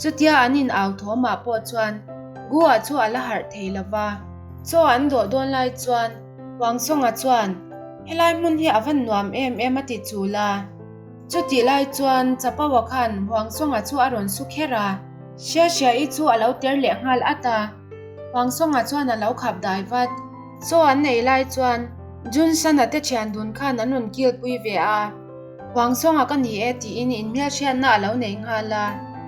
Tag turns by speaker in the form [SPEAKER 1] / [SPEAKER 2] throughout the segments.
[SPEAKER 1] Chutia an in au thawmah pawh chuan Gu-a chu a la harh thei lo va. Chaw an dawh dawn lai chuan Huang Songa chuan, Helai hmun hi a van nuam em em a ti chul a. Chutih lai chuan Chapaua khan Huang Songa chu a rawn su kher a. Hria Hria-i chu a lo ter leh nghal at a. Huang Songa chuan a lo khap dai vat. Chaw an nei lai chuan Jun Sana te thian dun khan an rawn kil pui ve a. Huang Songa ka ni e tiin inhmelhriatna a lo nei nghal a.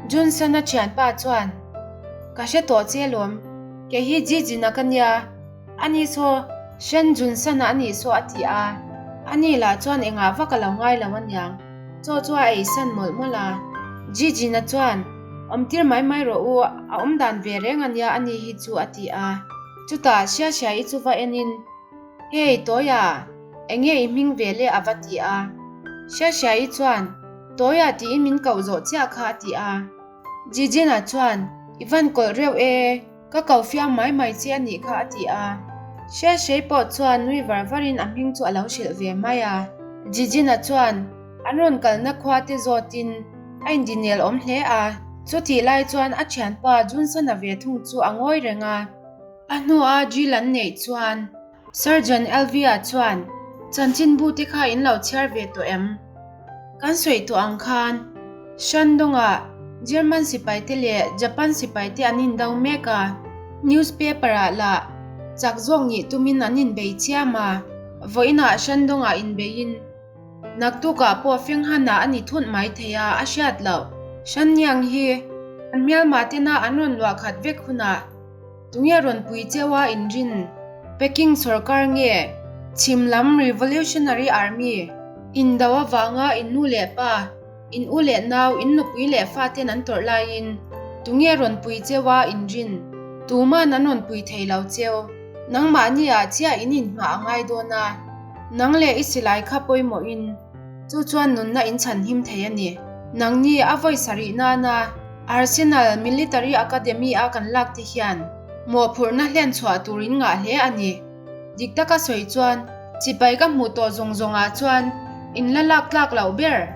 [SPEAKER 1] Jun Sana thianpa chuan, Ka hre tawh che lawm, kei hi Jijina ka nia. Ani saw, Shen Jun Sana a nih saw a ti a. Ani lah chuan engah vak a lo ngai lo aniang. Chaw chu a ei san mawlh mawlh a. Jijina chuan, Awmtir mai mai rawh u, a awm dan ve reng ania ani hi chu a ti a. Chutah Xia Xia-i chu va enin, Hey, Tawia, enge i hming ve le a va ti a. Xia Xia-i chuan, Tawia tiin min koh zawh chiah kha a ti a. Jijina chuan, I van kawlh reuh e, ka ko fiam mai mai che a nih kha a ti a. Xia Xia-i pawh chuan nui var varin a hming chu a lo hrilh ve mai a. Jijina chuan, An rawn kalna khua te zawtin a indinel awm hle a, chutih lai chuan a thianpa Junsona ve thung chu a ngawi reng a. A hnua drill an neih chuan Surgeon Elvia chuan, Chanchinbu te kha in lo chhiar ve tawh em? Kan sawi tawh ang khan Shandong-ah German sipai te leh Japan sipai te an indo mek a, newspaper-ah lah chak zawk nih tumin an inbei chiam a, vawiinah Shandong-ah inbeiin Naktukah pawh Fenghanah a ni thunh mai thei a, a hriat loh. Shanniang hi an hmelmah tena an rawn luah khat vek hunah tunge rawn pui cheu a inrin? Peking sawrkar nge chhim lam Revolutionary Army indo avanga in nu leh pa In u leh nau, in nupui leh faten an tawrh laiin tunge rawn pui cheu a inrin? Tuman an rawn pui thei lo cheu. Nangmahni ah chiah in inhmah a ngai dawn a, nang leh i silai kha pawimawhin chu chuan nunna in chhanhim thei a ni. Nangni a vawi sarih nana Arsenal Military Academy a kan lak te hian mawhphurhna hlen chhuah tur in ngah hle a ni. Dik taka sawi chuan chipai ka hmuh tawh zawng zawngah chuan in la lak tlak loh ber.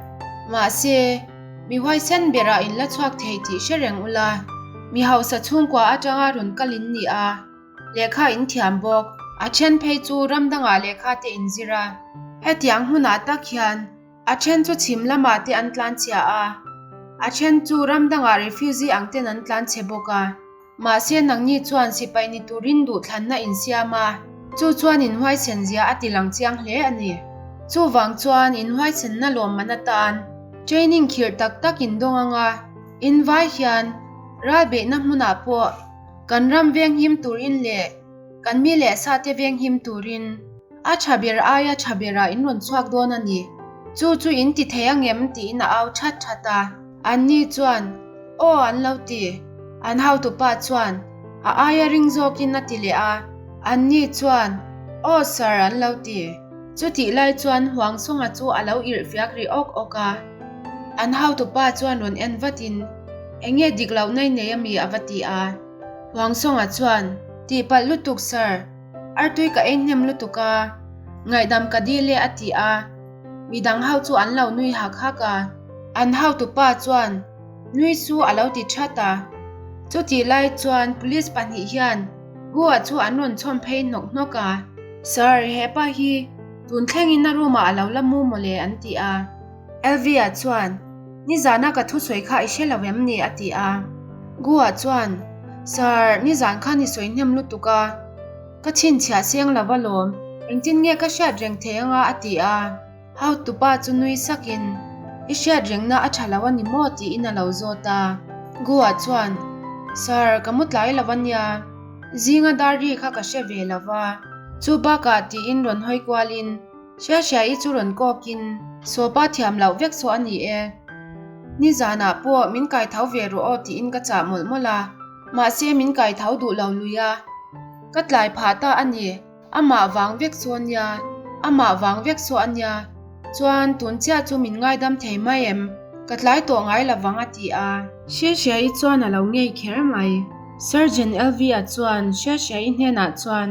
[SPEAKER 1] Mahse, mi huaisen berah in la chhuak thei tih hre reng ula, mi hausa chhungkua atanga rawn kal in ni a, lehkha in thiam bawk. A then phei chu ram dangah lehkha te in zir a. Hetiang hunah tak hian a then chu chhim lamah te an tlanchhia a, a then chu ram dangah refugee ang ten an tlanchhe bawk a. Mahse nangni chuan sipai ni turin duhthlanna in siam a, chu chuan in huaisen zia a ti lang chiang hle a ni. Chuvang chuan in huaisenna lawmman atan training khirh tak tak in dawng anga in vai hian ralbeihna hmunah pawh kan ram venghim turin leh kan mi leh sa te venghim turin a tha ber aia tha berah in rawn chhuak dawn a ni. Chu chu in ti thei angem tiin a au that that a. Anni chuan, Aw an lo ti. An hautupa chuan a aia ring zawkin a ti leh a. Anni chuan, Aw sir an lo ti. Chutih lai chuan Huang Songa chu a lo irh fiak ri awk awk a. An hautupa chuan rawn en vatin, Eng nge dik loh nei nei ami a va ti a. Huang Songa chuan, Tihpalh lutuk sir, artui ka ei hnem lutuk a, ngaihdam ka dil e a ti a. Midang ho chu an lo nui hak hak a. An hotupa chuan nui su a lo ti that a. Chutih lai chuan police pahnih hian Goa chu an rawn chhawm phei hnawk hnawk a. Sir, hepa hi tun thlengin a room ah a lo la mu mawle an ti a. Elvia chuan, Nizana ka thusawi kha i hre lo em ni? a ti a. Goa chuan, Sir, nizan khan i sawi hnem lutuk a. Ka chhinchhiah seng lo alawm, engtin nge ka hriat reng thei anga a ti a. Hautupa chu nui sakin, I hriat rengna a tha lo a ni maw? tiin a lo zawt a. Goa chuan, Sir, ka mu tlai lo ania, zinga dar ri kha ka hre ve lo va, chu bakah tiin rawn hawi kualin Hriahriaii chu rawn kawkin, Sawpa thiam loh vek saw a ni e. Nizanah pawh min kai tho ve rawh aw tiin ka chah mawlh mawlh a, mahse min kai tho duh lo lui a. Ka tlai phah ta a ni, amah vang vek saw nia, amah vang vek saw a nia. Chuan tun chiah chu min ngaidam thei mai em? Ka tlai tawh ngai lo vang a ti a. Hriahriaii chuan a lo ngei kher mai. Surgeon Elvia chuan Hriahriaii hnenah chuan,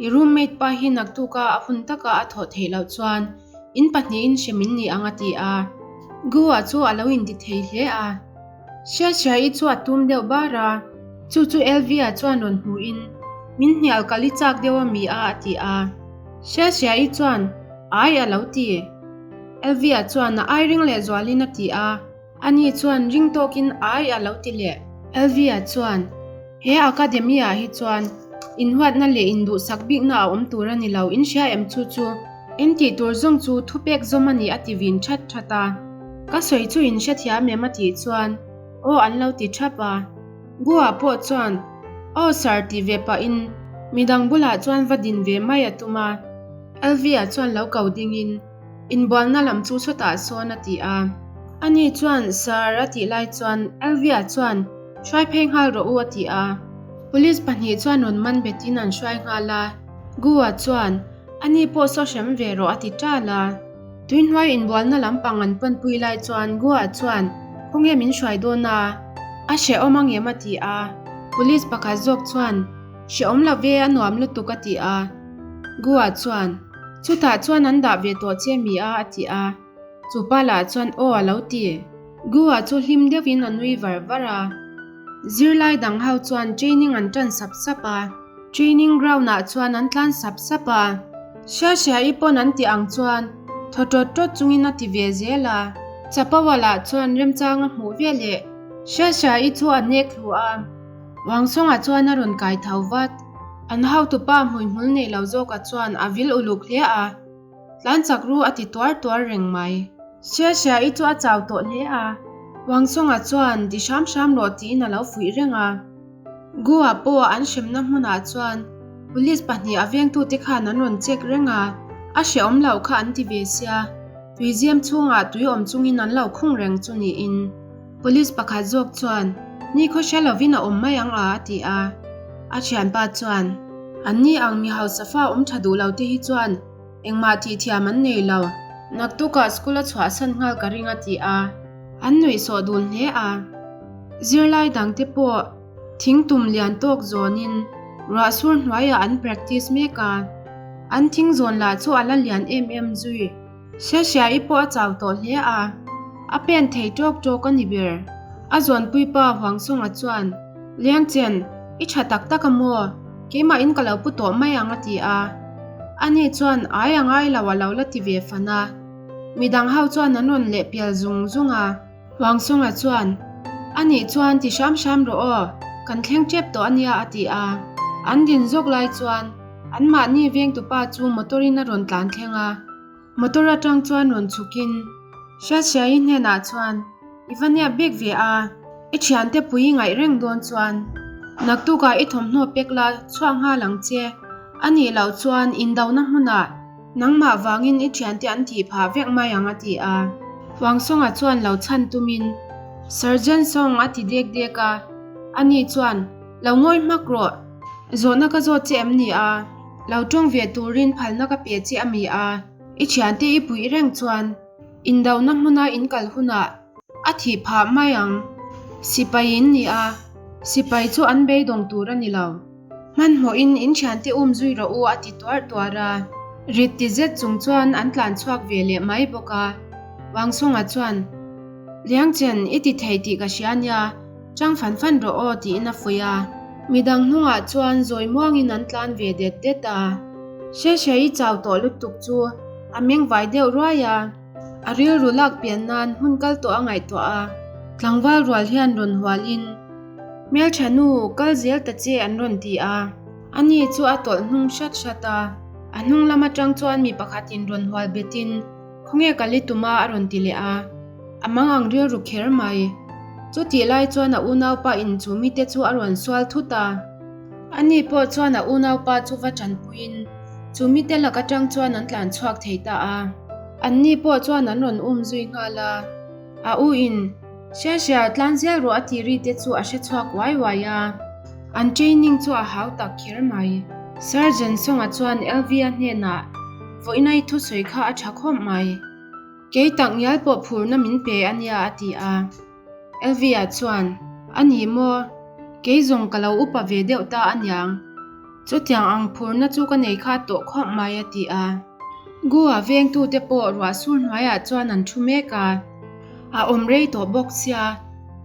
[SPEAKER 1] I roommate pa hi naktuka a hun taka a thawh theih loh chuan in pahnihin hre min ni ang a ti a. Gua chu a lo inti thei hle a. Hriathriaii chu a tum deuh bar a, chu chu Elvia chuan rawn hmuhin, Min hnial kal i chak deuh a mi a a ti a. Hriathriaii chuan, Ai a lo ti. Elvia chuan a ai ring leh zualin a ti a. Ani chuan ring tawkin ai a lo ti leh. Elvia chuan, He academy ah hi chuan inhuatna leh induhsak bikna a awm tur a ni lo, in hria em chu chu? In tih tur zawng chu thupek zawm a ni a ti vin that that a. Ka sawi chu in hrethiam em a tih chuan aw an lo ti thap a. Gua pawh chuan aw sir tih ve pahin midang bulah chuan va din ve mai a tum a. Elvia chuan lo ko dingin Inbualna lam chu chawtah sawn a ti a. Ani chuan, Sir, a tih lai chuan Elvia chuan, Hruai phei nghal rawh u a ti a. Police pahnih chuan rawn man betin an hruai nghal a. Gua chuan, Ani pawh saw hrem ve rawh a ti ṭal a. Tuihnuai inbualna lampang an panpui lai chuan Gua chuan, Khawnge min hruai dawn a? A hrehawm angem a ti a. Police pakhat zawk chuan, Hrehawm lo ve, a nuam lutuk a ti a. Gua chuan, Chutah chuan an dah ve tawh che mi a a ti a. Chupa lah chuan aw a lo ti. Gua chu hlim deuhin a nui var var a. Zirlai dang ho chuan training an tan sap sap a. Training ground ah chuan an tlan sap sap a. Hria hria i pawn an tih ang chuan thaw tawt tawt chungin a ti ve zel a. Chapawa lah chuan remchang a hmuh veleh Hria hria i chu a nek thlu a. Wangsawnga chuan a rawn kai tho vat. An hotupa hmuihmul nei lo zawka chuan a vil uluk hle a, Tlan chak ru a ti tuar tuar reng mai. Hria hria i chu a chau tawh hle a, Wangsawnga chuan ti hram hram rawh tiin a lo fuih reng a. Goa pawh an hremna hmunah chuan police pahnih a vengtute khan an rawn check reng a, a hrehawm loh kha an ti ve sia, tuizem chhungah tui awm chungin an lo khung reng chu niin. Police pakhat zawk chuan, Ni khaw hre lovin a awm mai ang a, a ti a. A thianpa chuan, An ni ang mi hausa fa awm tha duh lo te hi chuan engmah tih thiam an nei lo. Naktukah school a chhuahsan nghal ka ring a ti a. An nuih sawh dun hle a. Zirlai dangte pawh thing tum lian tawk zawnin ruah sur hnuaiah an practice mek a. An thing zawn lah chu a la lian em em zui. Hriahriaii pawh a chau tawh hle a, a pen thei tawk tawk a ni ber. A zawnpuipa Huangsawnga chuan, Liangchen, i tha tak tak a maw? Keimahin ka lo pu tawh mai ang a ti a. Ani chuan ai a ngai lo a lo la ti ve fan a. Midang ho chuan an rawn lehpial zung zung a. Huangsawnga chuan, A nih chuan ti hram hram rawh aw, kan thleng tep tawh a nia a ti a. An din zawk lai chuan anmahni vengtupa chu motor in a rawn tlan thleng a. Motor atang chuan rawn chhukin Hriathriaii hnenah chuan, I va nep bik ve a, i thiante pui i ngaih reng dawn chuan naktukah i thawmhnaw pek la chhuak nghal ang che. A nih loh chuan indona hmunah Nangmah vangin i thiante an thih phah vek mai ang a ti a. Huangsawnga chuan lo chhan tumin Sergeant Song a ti dek dek a, ani chuan Lo ngawi hmak rawh, zawhna ka zawt che em ni a, lo tawng ve turin phalna ka pe che a mi a, i thiante i puih reng chuan indona hmuna in kal hunah a thih phah mai ang. Sipai in ni a, sipai chu an beidawng tur a ni lo. Hmanhmawhin in thiante um zui rawh u a ti tuar tuar a. Rit ti zet chung chuan an tlan chhuak ve leh mai bawk a. Wangsawnga chuan, Liangchen, i ti thei tih ka hria nia, chang fan fan rawh aw tiin a fuih a. Midang hnungah chuan zawi muangin an tlan ve det det a. Hre i chau tawh lutuk chu a meng vai deuh ruai a. A rilru lak pian nan hun kal tawh a ngaihtuah a, tlangval rual hian rawn hualin, Hmeltha nu, kal zel ta che an rawn ti a. Ani chu a tawlh hnung hrat hrat a, a hnung lam atang chuan mi pakhatin rawn hual betin, Khawnge kal i tum a? a rawn ti leh a. A mang ang rilru kher mai. Chutih lai chuan a unaupa in chu mite chu a rawn sual thut a. Ani pawh chuan a unaupa chu va tanpuiin chu mite lak atang chuan an tlan chhuak thei ta a. Anni pawh chuan an rawn um zui nghal a. A u in, Hria hria, tlan zel rawh a tih ri te chu a hre chhuak uai uai a. An training chu a hau tak kher mai. Sergeant Songa chuan Elvia hnenah, Vawiin i thusawi kha a tha khawp mai. Kei tak ngial pawh phurna min pe a nia a ti a. Elvia chuan, A ni maw? Kei zawng ka lo upa ve deuh ta a niang. Chutiang ang phurna chu ka nei kha tawh khawp mai a ti a. Goa vengtute pawh ruah sur hnuaiah chuan an thu mek a. A awm rei tawh bawk sia.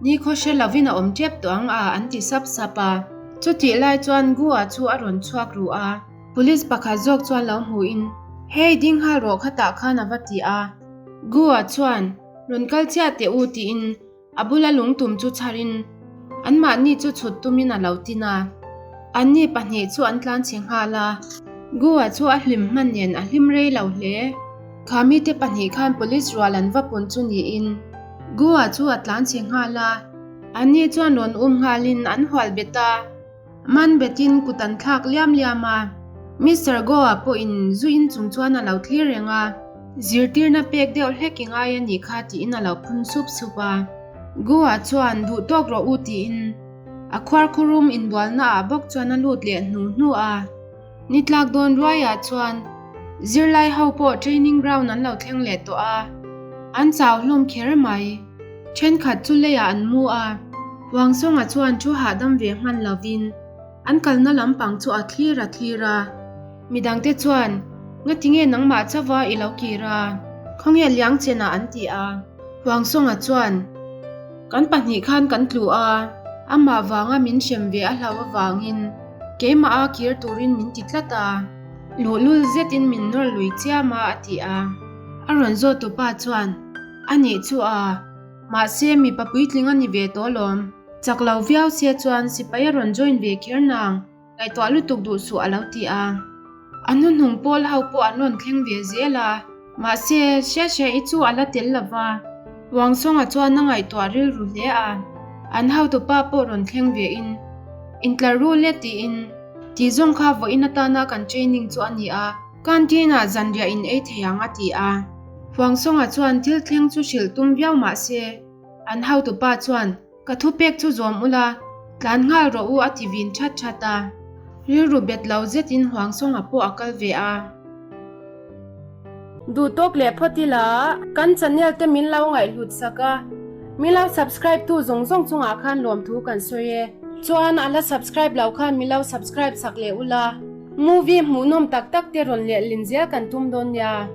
[SPEAKER 1] Nikhaw hre lovin a awm tep tawh ang a an ti sap sap a. Chutih lai chuan Gu-a chu a rawn chhuak ruh a, Police pakhat zawk chuan lo hmuhin, Hey, ding nghal rawh khatah khan a va ti a. Gu-a chuan, Rawn kal chiah teh u tiin A bula lungtum chu chharin anmahni chu chhut tumin a lo tin a, anni pahnih chu an tlanchhe nghal a. Gua chu a hlim hman nen a hlim rei lo hle. Kha mite pahnih khan police rual an va pun chu niin Gua chu a tlanchhe nghal a, anni chuan rawn um nghalin an hual bet a. Man betin kut an thlak liam liam a, Mister Goa pawhin zu in chung chuan a lo thlir reng a, zirtirna pek deuh hlek i ngai a nih kha tiin a lo phun sup sup a. Goa chuan duh tawk rawh u tiin a khuarkhurum inbualna ah bawk chuan a lut leh hnu hnu a. Ni tlak dawn ruaiah chuan zirlai ho pawh training ground an lo thleng leh tawh a, an chau hlawm kher mai. Thenkhat chu leiah an mu a, Wangsawnga chuan thu hahdam ve hman lovin an kalna lampang chu a thlir a thlir a. Midangte chuan, Ngatinge nangmah chauha i lo kir a? Khawnge Liangchena an ti a. Wangsawnga chuan, Kan pahnih khan kan tlu a, amah vanga min hrem ve a hlau avangin keimah a kir turin min ti tlat a, luhlul zetin min nawr lui chiam a a ti a. A rawn zawt tupa chuan, A nih chu a, mahse mipa puitling a ni ve tawh alawm. Chak lo viau se chuan sipai a rawn join ve kher nang, ngaihtuah lutuk duh suh a lo ti a. A hnuhnung pawl ho pawh an rawn thleng ve zel a, mahse Hriathriahi chu a la tel lo va, Wangsawnga chuan a ngaihtuah rilru hle a, an hotupa pawh rawn thleng ve in, Intlar rul e tiin, tih zawng kha vawiin atana kan training chu a ni a, canteen ah zanriah in ei thei ang a ti a. Huangsawnga chuan thil thleng chu hrilh tum viau mah se, an hotupa chuan, Ka thupek chu zawm ula, tlan nghal rawh u a ti vin that that a. Rilru bet lo zetin Huangsawnga pawh a kal ve a. Duh tawk leh phawt ila, kan channel te min lo ngaihhlut sak a, min lo subscribe tu zawng zawng chungah khan lawmthu kan sawi e. Chuan a la subscribe lo khan min lo subscribe sak leh ula, movie hmuhnawm tak tak te rawn lehlin zel kan tum dawn nia.